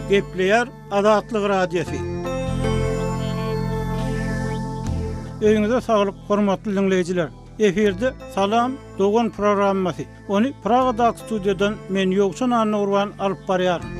Gepleýär Azatlyk Radiosy. Öýüňize saglyk, hormatly diňleýjiler! Efirde Salam, dogan programmasy. Ony Pragadaky studiýadan men Ýowşan Annagurban alyp barýaryn.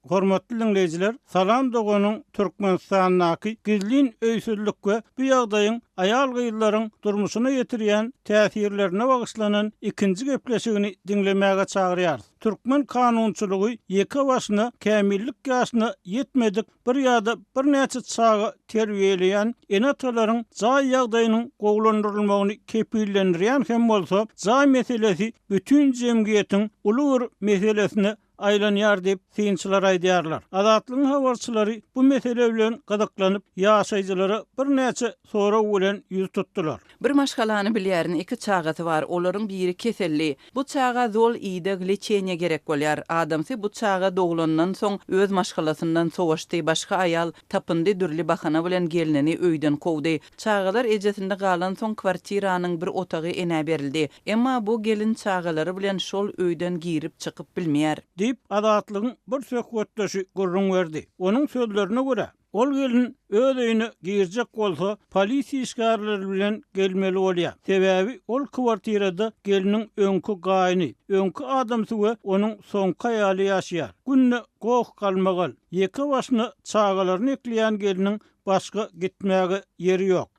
Hormatly diňleýjiler, Salam doganyň Türkmenistandaky gizlin öýsüzlik we bu ýagdaýyň aýal-gyzlaryň durmuşyna ýetirýän täsirlerine bagyşlanan ikinji gepleşigini diňlemäge çagyrýarys. Türkmen kanunçylygy ýeke başyna kämillik ýaşyna ýetmedik bir ýa-da birnäçe çaga terbiýeleýän ene-atalaryň jaý ýagdaýynyň gowulandyrylmagyny kepillendirýän hem bolsa, jaý meselesi bütin jemgyýetiň uly bir meselesine aýlanýar diýip, synçylar aýdýarlar. Azatlygyň habarçylary bu mesele bilen gyzyklanyp, ýaşaýjylara birnäçe sorag bilen ýüz tutdular. Bir maşgalany bilýärin, iki çagasy bar, olaryň biri keselli. Bu çaga zol ideg, leçeniýe gerek bolýar. Adamsy bu çaga doglandan soň öz maşgalasyndan sowaşdy, başga aýal tapyndy dürli bahana bilen gelnini öýden kowdy. Çagalar ejesinde galansoň kwartiranyň bir otagy enä berildi. Emma bu gelin çagalary bilen şol öýden girip çykyp bilmeýär. Diýip, Azatlygyň bir söhbetdeşi gürrüň berdi. Onuň sözlerine görä, ol gelin öz öýüne girjek bolsa, polisiýa işgärleri bilen gelmeli bolýar. Sebäbi ol kwartirada gelniň öňki gaýny, öňki adamsy we onuň soňky aýaly ýaşaýar. Günde goh-galmagal, ýeke başyna çagalaryny ekleýän gelniň Başga gitmäge ýeri ýok.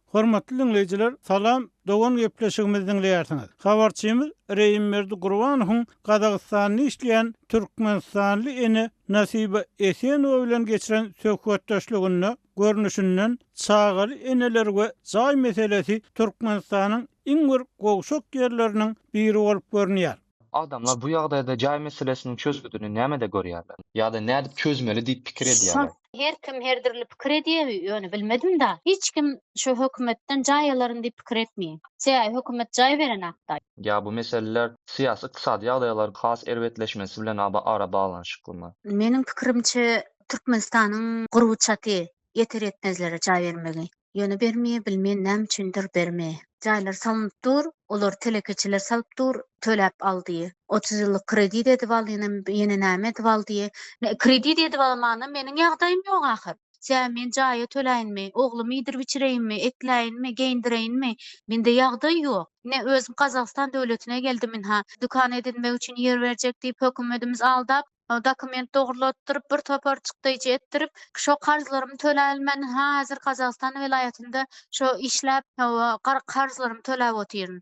Hormatly diňleýjiler, Salam, dogan gepleşigimizi diňleýärsiňiz. Habarçymyz Reýimberdi Gurbanowyň Gazagystanda işleýän türkmenistanly ene Nasiba Esenowa bilen geçiren söhbetdeşliginde görnüşinden, çagaly eneler we jaý meselesi Türkmenistanyň iň bir gowşak ýerleriniň biri bolup görünýär. Adamlar bu ýagdaýda jaý meselesiniň çözgüdini nämede görýärler? Ýa-da nädip çözmeli diýip pikir edýärler? Her kim her dürli pikir edýär, ýöne bilmedim-da. Hiç kim şu hökümetden jaý alaryn diýip pikir etmeýär. Sebäbi hökümet jaý berenakda. Ýa bu meseleler syýasy-ykdysady ýagdaýlaryň has erbetleşmesi bilen ara baglanyşyklymy? Meniň pikirimçe Türkmenistanyň gurby çaty ýeter-ýetmezlere jaý bermegi. Ýöne bermeýär, bilmen näme üçindir bermeýär. Jaýlar salnyp dur, olary telekeçiler salyp dur, töläp al diýýär. 30 ýyllyk kredit edip al, ýene ýene näme edip al diýýär. Kredit edip almana meniň ýagdaýym ýok ahyr. Sebäbi men jaýa töläýinmi, oglumy iýdirip-içireýinmi, ekläýinmi, geýindireýinmi? Mende ýagdaý ýok. Ine, özüm Gazagystan döwletine geldim ynha. Dükan edinmek üçin ýer berjek diýip hökümetimiz aldap, Dokument dogrulatdyryp, bir topar çykdaýjy etdirip, şo karzlarymy töläbilmän, häzir Gazagystan welaýatynda şo işläp, hawa, karzlarymy töläp otyryn.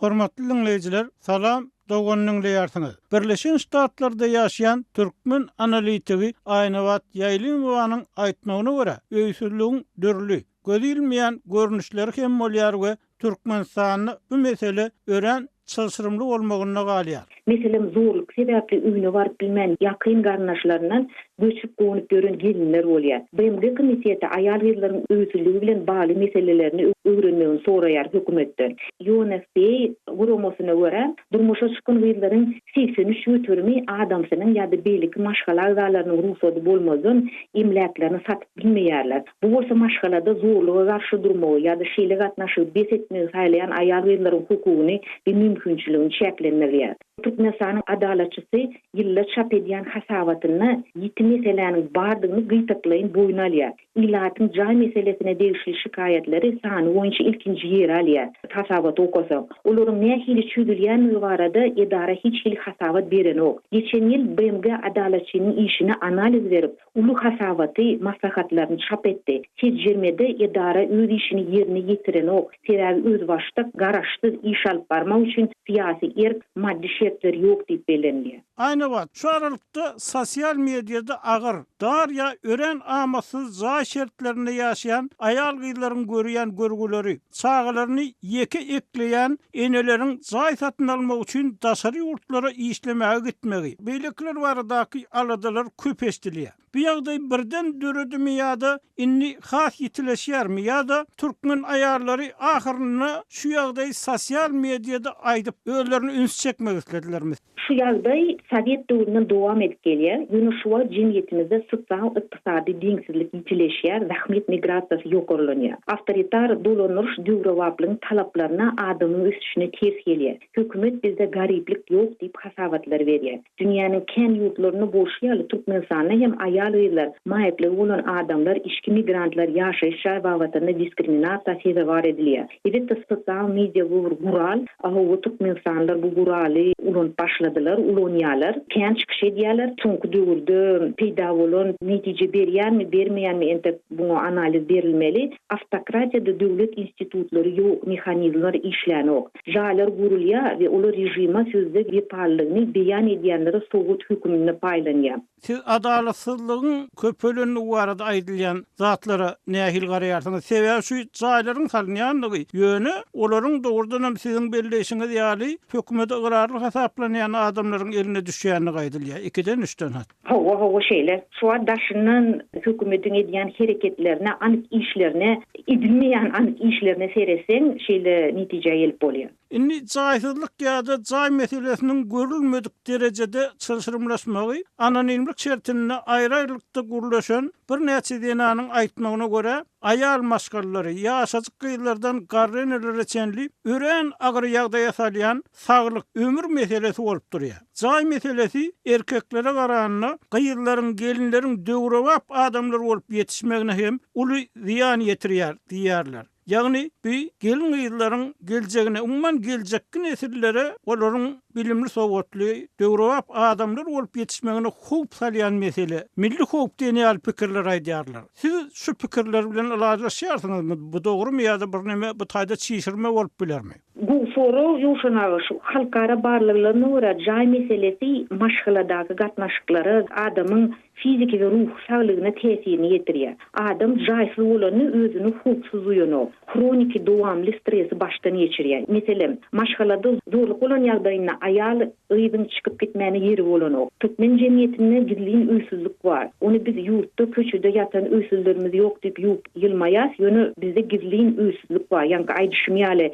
Hormatly diňleýjiler, salam, dogan diňleýärsiňiz. Birleşen Ştatlarda ýaşaýan türkmen analitigi Aýnabat Ýaýlymowanyň aýtmagyna görä, öýsüzligiň dürli, Göz ilmeýän görnüşleri hem bolýar we Türkmenistanda bu mesele örän çylşyrymly bolmagynda galýar. Meselem, zorluk sebäpli öýüne baryp bilmän ýakyn garyndaşlaryndan göçüp-gonup ýören gelinler bolýar. BMG komiteti aýal-gyzlaryň öýsüzligi bilen bagly meselelerini öwrenmegini soraýar hökümetden. UNFPA guramasyna görä, durmuşa çykan gyzlaryň 83 göterimi adamsynyň ýa-da beýleki maşgala agzalarynyň rugsady bolmazdan emläklerini satyp bilmeýärler. Bu bolsa maşgalada zorluga garşy durmagy ýa-da şeýle gatnaşygy bes etmegi saýlaýan aýal-gyzlaryň hukugyny we mümkinçiligini çäklendirýär. Türkmenistanyň Adalatçysy ýylda çap edýän hasabatynda ýiti meseläniň bardygyny gytaklaýyn boýun alýar. Ilatyň jaý meselesine degişli şikaýatlary sany boýunça ilkinji ýeri alýar. Hasabaty okasaň, olaryň nähili çözülýändigi barada edara hiç hili hasabat berenok. Geçen ýyl BMG Adalatçynyň işine analiz berip, uly hasabaty, maslahatlaryny çap etdi. Seljermede edara öz işini ýerine ýetirenok, sebäbi özbaşdak, garaşsyz iş alyp barmak üçin syýasy erk, maddy şertler ýok diýip bellenilýär. Aýnabat, şu aralykda sosial mediada agyr, dar ýa örän amatsyz jaý şertlerinde ýaşaýan aýal-gyzlaryň görýän görgüleri, çagalaryny ýeke ekleýän eneleriň jaý satyn almak üçin daşary ýurtlara işlemäge gitmegi, beýlekiler baradaky aladalar köp eşidilýär. Bu ýagdaý birden döredimi ýa-da indi has ýitileşýärmi ýa-da türkmen aýallary ahyrynda şu ýagdaýy sosial mediada aýdyp özlerine üns çekmek isledilermi? Şu ýagdaý sowet döwründen dowam edip gelýär. Ýöne şu wagt jemgyýetimizde sosial-ykdysady deňsizlik ýitileşýär, zähmet migrasiýasy ýokarlanýar. Awtoritar dolandyryş döwrebaplygyň talaplaryna, adamyň ösüşine ters gelýär. Hökümet bizde garyplyk ýok diýip hasabatlar berýär. Dünýäniň kän ýurtlarynda bolşy ýaly Türkmenistanda hem aýal-gyzlar, maýyplygy bolan adamlar, içki migrantlar ýaşaýyş jaý babatynda diskriminasiýa sezewar edilýär. Elbetde sosial media bu bir gural. Hawa türkmenistanlylar bu guraly ulanyp başladylar, ulanýarlar. Kän çykyş edýärler. Soňky döwürde peýda bolan netije berýärmi, bermeýärmi entek buňa analiz berilmeli. Awtokratiýada döwlet institutlary ýok, mehanizmler işlänok. Jaýlar gurulýar we olar režime sözde wepalylygyny beýan edýänlere sowgat höküminde paýlanýar. Siz adalatsyzlygyň köpelendigi barada aýdylýan zatlara nähili garaýarsyňyz? Sebäbi şu jaýlaryň salynýandygy, ýöne olaryň dogrudanam siziň belleýşiňiz ýaly hökümete ygrarly hasaplanýan adamlaryň eline düşýändigi aýdylýar, ikiden-üçden hat. Hawa, hawa şeýle. Şu wagt daşyndan hökümetiň edýän hereketlerine, anyk işlerine, edilmeýän anyk işlerine seretseň, şeýle netijä gelip bolýar. Indi jaýsyzlyk ýa-da jaý meselesiniň görülmedik derejede çylşyrymlaşmagy anonimlik şertinde aýry-aýrylykda gürleşen birnäçe zenanyň aýtmagyna görä, aýal maşgalalary, ýaşajyk gyzlardan garry enelere çenli örän agyr ýagdaýa salýan saglyk, ömür meselesi bolup durýar. Jaý meselesi erkeklere garanda gyzlaryň, gelinleriň döwrebap adamlar bolup ýetişmegine hem uly zyýan ýetirýär diýýärler. Ýagny bu gelin-gyzlaryň geljegine, umuman geljekki nesillere olaryň bilimli-sowatly, döwrebap adamlar bolup ýetişmegine howp salýan mesele, milli howp diýen ýaly pikirleri aýdýarlar. Siz şu pikirler bilen ylalaşýarsyňyzmy? Bu dogrumy ýa-da birneme bu taýda çişirme bolup bilermi? Gowy sorag, Ýowşan aga. Şu halkara barlaglaryna görä, jaý meselesi maşgaladaky gatnaşyklara, adamyň fiziki we ruhy saglygyna täsirini ýetirýär. Adam jaýsyz bolanda özüni howpsuz duýanok, hroniki dowamly stresi başdan geçirýär. Meselem, maşgalada zorluk bolan ýagdaýynda aýal gyzyň çykyp gitmäne ýeri bolanok. Türkmen jemgyýetinde gizlin öýsüzlik bar. Ony biz ýurtda köçede ýatan öýsüzlerimiz ýok diýip ýuwup ýylmaýas, ýöne bizde gizlin öýsüzlik bar. Ýaňky aýdyşym ýaly,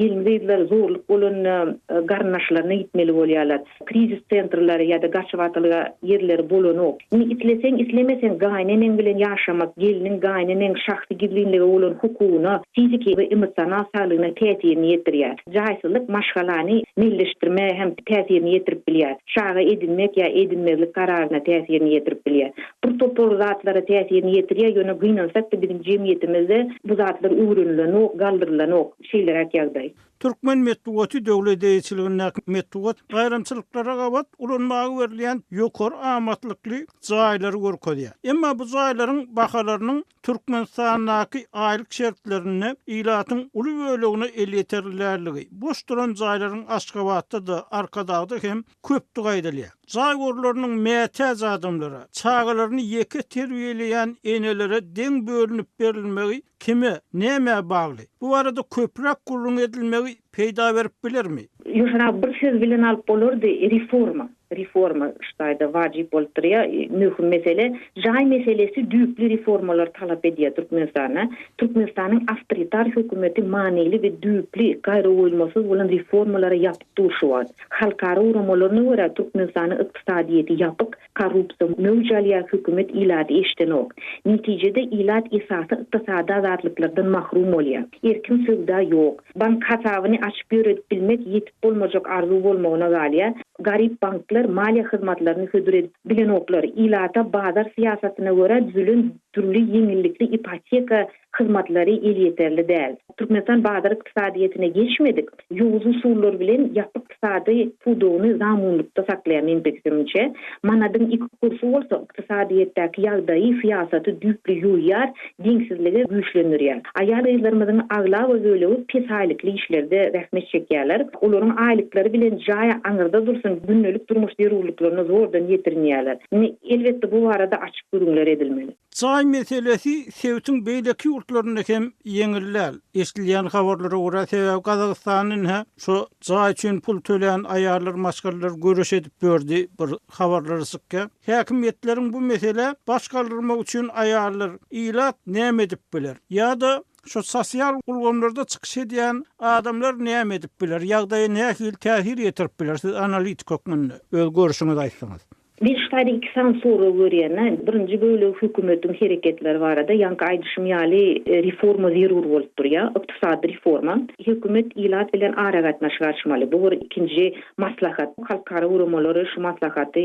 gelin-gyzlar zorluk bolanda garyndaşlaryna gitmeli bolýarlar. Krizis sentrleri ýa-da gaçybatalga ýerleri bolanok. Indi isleseň, islemeseň gaýyneneň bilen ýaşamak gelniň gaýyneneň şahsy gizlinlige bolan hukugyna, fiziki we emosional saglygyna täsirini ýetirýär. Jaýsyzlyk maşgalany melleşdirmä hem täsirini ýetirip bilýär. Çaga edinmek ýa edinmezlik kararyna täsirini ýetirip bilýär. Bir topar zatlara täsirini ýetirýär, ýöne gynansak-da biziň jemgyýetimizde bu zatlar öwrenilenok, galdyrylanok. Şeýleräk ýagdaý. Türkmen metbugaty döwlet eýeçiligindäki metbugat baýramçylyklara gabat ulanmaga berilýän ýokary amatlykly jaýlary görkezýär. Emma bu jaýlaryň bahalarynyň Türkmenistandaky aýlyk şertlerinde ilatyň uly bölegine elýeterli däldigi, boş duran jaýlaryň Aşgabatda-da, Arkadagda hem köpdügi aýdylýar. Jaý gorlarynyň mätäç adamlara, çagalaryny ýeke terbiýeleýän enelere deň bölünip berilmegi Kime, nämä bagly? Bu barada köpräk gürrüň edilmegi peýda berip bilermi? Ýoşan bir söz bilen alyp bolardy, reforma. Reforma şu taýda wajyp bolup durýar, möhüm mesele. Jaý meselesi düýpli reformalary talap edýär Türkmenistanda. Türkmenistanyň awtoritar hökümeti manyly we düýpli, gaýragoýulmasyz bolan reformalara ýapyk dur şu wagt. Halkara guramalaryna görä, Türkmenistanyň ykdysadyýeti ýapyk, Korrupsiýa möwç alýar, hökümet ilaty eşdenok. Netijede ilat esasy ykdysady azatlyklardan mahrum bolýar. Erkin söwda ýok. Bank hasabyny açyp ýöredip bilmek ýetip bolmajak arzuw bolmagyna galýar. Garyp banklar maliýe hyzmatlaryny hödür edip bilenoklar. Ilata bazar syýasatyna görä düzülen dürli ýeňillikli ipoteka hyzmatlary elýeterli däl. Türkmenistan bazar ykdysadyýetine geçmedik, ýowuz usullar bilen ýapyk ykdysady pudagyny zamunlykda saklaýar meň pikirimçe. Manadyň iki kursy bolsa ykdysadyýetdäki ýagdaýy, syýasaty düýpli ýoýýar, deňsizligi güýçlendirýär. Aýal-gyzlarymyzyň aglaba bölegi pes aýlykly işlerde zähmet çekýärler. Olaryň aýlyklary bilen jaý aňyrda dursun, gündelik durmuş zerurlyklaryna zordan ýetirinýärler. Indi, elbetde, bu barada açyk gürrüňler edilmeli. Jaý meselesi sebitiň beýleki ýurtlarynda hem ýeňil däl. Eşidilýän habarlara görä, sebäbi Gazagystanda ine şo jaý üçin pul töleýän aýallar, maşgalalar göreş edip ýördi bir habarlar çykýar. Häkimiýetleriň bu meselä baş galdyrmak üçin aýallar, ilat näme edip biler? Ýa-da şu sosial ulgamlarda çykyş edýän adamlar näme edip biler? Ýagdaýa nähili täsir ýetirip biler? Siz analitik hökmünde öz görüşiňizi aýtsaňyz. Men şu taýda iki sany sorag görýän. Birinji bölegi hökümetiň hereketleri barada. Ýaňky aýdyşym ýaly reforma zerur bolup durýar, ykdysady reforma. Hökümet ilat bilen aragatnaşyk açmaly. Bu bir ikinji maslahat. Halkara guramalary şu maslahaty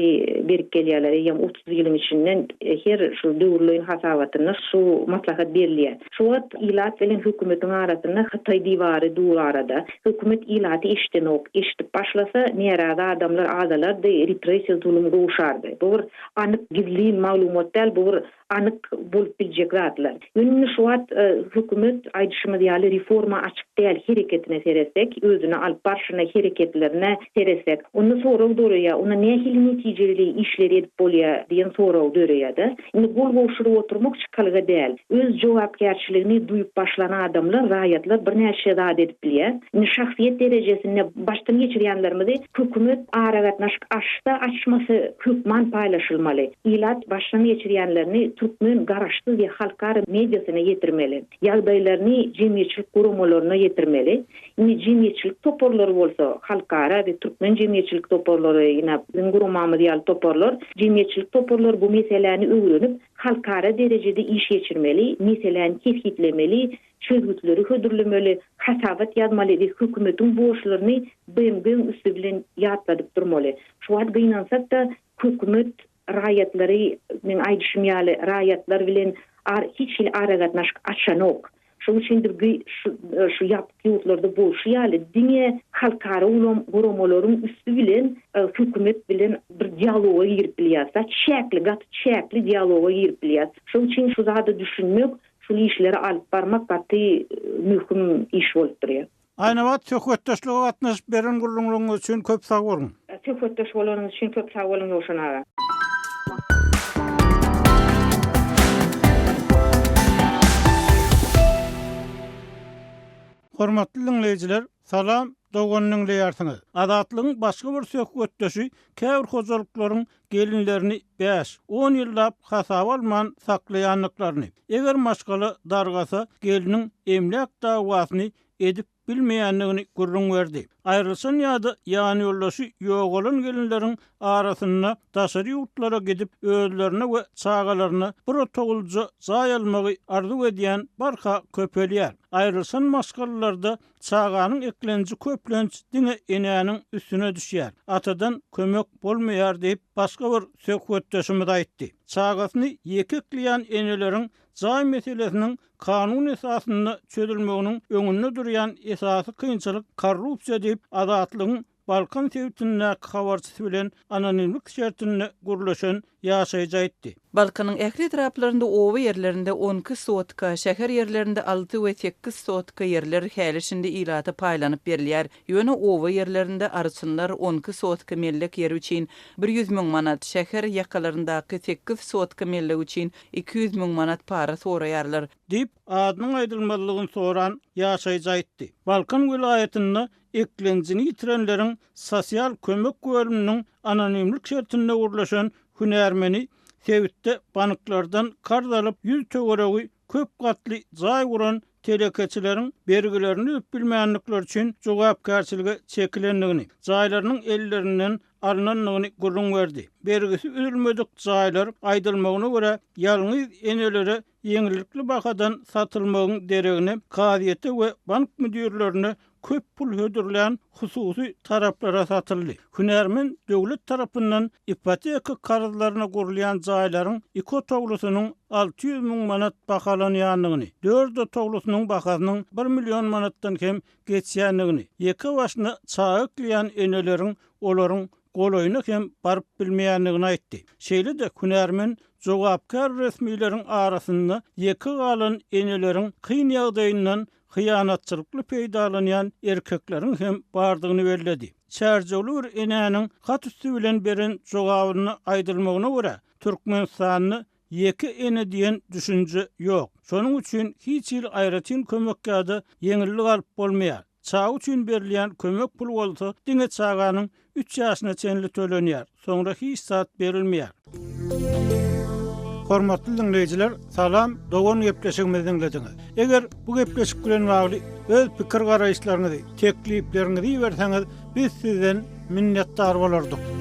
berip gelýärler. Eýýäm 30 ýylyň içinden her şu döwürleýin hasabatynda şu maslahat berilýär. Şu wagt ilat bilen hökümetiň arasynda Hytaý diwary dur arada. Hökümet ilaty eşidenok. Eşidip başlasa, närazy adamlar azalardy, repressiýa zulum gowşardy. Bu bir anyk gizlin maglumat däl, bu bir anyk bolup biljek zatlar. Ýöne indi şu wagt hökümet aýdyşymyz ýaly reforma açyk däl hereketine seretsek, özüni alyp barşyna, hereketlerine seretsek, onda sorag döreýär, onda nähili netijeli işleri edip bolýar diýen sorag döreýär-de. Indi gol gowşuryp oturmak çykalga däl. Öz jogapkärçiligini duýup başlan adamlar, raýatlar birnäçe zat edip bilýär. Indi şahsyýet derejesinde başdan geçirýänlerimizi hökümet aragatnaşyk açsa, açmasa hökman paýlaşylmaly. Ilat başdan geçirýänlerini türkmen garaşsyz we halkara mediasyna ýetirmeli. Ýagdaýlaryny jemgyýetçilik guramalaryna ýetirmeli. Indi jemgyýetçilik toparlary bolsa, halkara we türkmen jemgyýetçilik toparlary, ine, biziň guramamyz ýaly toparlar, jemgyýetçilik toparlary bu meseläni öwrenip, halkara derejede iş geçirmeli, meseläni kesgitlemeli, çözgütleri hödürlemeli, hasabat ýazmaly we hökümetiň borçlaryny BMG-iň üsti bilen ýatladyp durmaly. Şu wagt gynansak-da, hökümet raýatlary, meň aýdyşym ýaly, raýatlar bilen hiç hili aragatnaşyk açanok. Şonuň üçin biz gy şu şu ýapyk ýurtlarda bolşy ýaly diňe halkara ulam guramalaryň üsti bilen hökümet bilen bir dialoga girip bilýäris-de, çäkli, gaty çäkli dialoga girip bilýäris. Şonuň üçin şu zada düşünmek, şul işleri alyp barmak gaty möhüm iş bolup durýar. Aýnabat söhbetdeşlige gatnaşyp beren gürrüňleriňiz üçin köp sag boluň. Söhbetdeş bolanyňyz üçin köp sag boluň Ýowşan aga. Hormatly diňleýjiler, Salam, dogan diňleýärsiňiz. Azatlygyň başga bir söhbetdeşi käbir hojalyklaryň gelinlerini bäş, on ýyllap hasaba alman saklaýandyklaryny, eger maşgala dargasa, gelniň emläk dawasyny edip bilmeýändigini gürrüň berdi. Aýrylyşan ýa-da ýanýoldaşy ýogalan gelinleriň arasynda daşary ýurtlara gidip, özlerine we çagalaryna bir otaglyja jaý almagy arzuw edýän barha köpelýär. Aýrylyşan maşgalalarda Çaganyň eklenji köplenç diňe enäniň üstüne düşýär, atadan kömek bolmaýar diýip, başga bir söhbetdeşimiz aýtdy. Çagasyny ýeke ekleýän eneleriň jaý meselesiniň kanun esasynda çözülmeginiň öňünde durýan esasy kynçylyk korrupsiýa diýip, Azatlygyň Balkan sebitindäki habarçysy bilen anonimlik şertinde gürleşen ýaşaýjy aýtdy. Balkanyň ähli etraplarynda oba ýerlerinde on iki sotka, şäher ýerlerinde alty we sekiz sotka ýerler häli-şindi ilata paýlanyp berilýär. Ýöne oba ýerlerinde arçynlar on iki sotka mellek ýeri üçin 100 müň manat, şäher ýakalaryndaky sekiz sotka mellek üçin 200 müň manat para soraýarlar. Diýip, adynyň aýdylmazlygyny soran ýaşaýjy aýtdy. Balkan welaýatynda eklenjini ýitirenleriň sosial kömek bölüminiň anonimlik şertinde gürleşen hünärmeni sebitde banklardan karz alyp, 100 töweregi köp gatly jaý guran telekeçileriň bergilerini üzüp bilmändikleri üçin jogapkärçilige çekilendigini, jaýlarynyň ellerinden alnandygyny gürrüň berdi. Bergisi üzülmedik jaýlar, aýdylmagyna görä, ýalňyz enelere ýeňillikli bahadan satylmagyň deregine kazyýete we bank müdirlerine köp pul hödürlän hususy taraplara satyldy. Hünärmen döwlet tarapyndan ipoteka karzlaryna gurulýan jaýlaryň iki otaglysynyň 600 müň manat bahalanýandygyny, dört otaglysynyň bahasynyň bir million manatdan hem geçýändigini, ýeke başyna çaga ekleýän eneleriň olaryň golaýyna hem baryp bilmeýändigini aýtdy. Şeýle-de hünärmen jogapkär resmileriň arasynda ýeke galan eneleriň kyn ýagdaýyndan hyýanatçylykly peýdalanýan erkekleriň hem bardygyny belledi. Çärjewli bir enäniň hat üsti bilen beren jogabynda aýdylmagyna görä, Türkmenistanda. ýeke ene diýen düşünje ýok. Şonuň üçin hiç hili aýratyn kömek ýa-da ýeňillik alyp bolmaýar. Çaga üçin berilýän kömek puly bolsa diňe çaganyň üç ýaşyna çenli tölenýär, soňra hiç zat berilmeýär. Hormatly diňleýjiler, Salam dogan gepleşigimizi diňlediňiz. Eger bu gepleşik bilen bagly öz pikir garaýyşlaryňyzy, teklipleriňizi iberseňiz, biz sizden minnetdar bolardyk.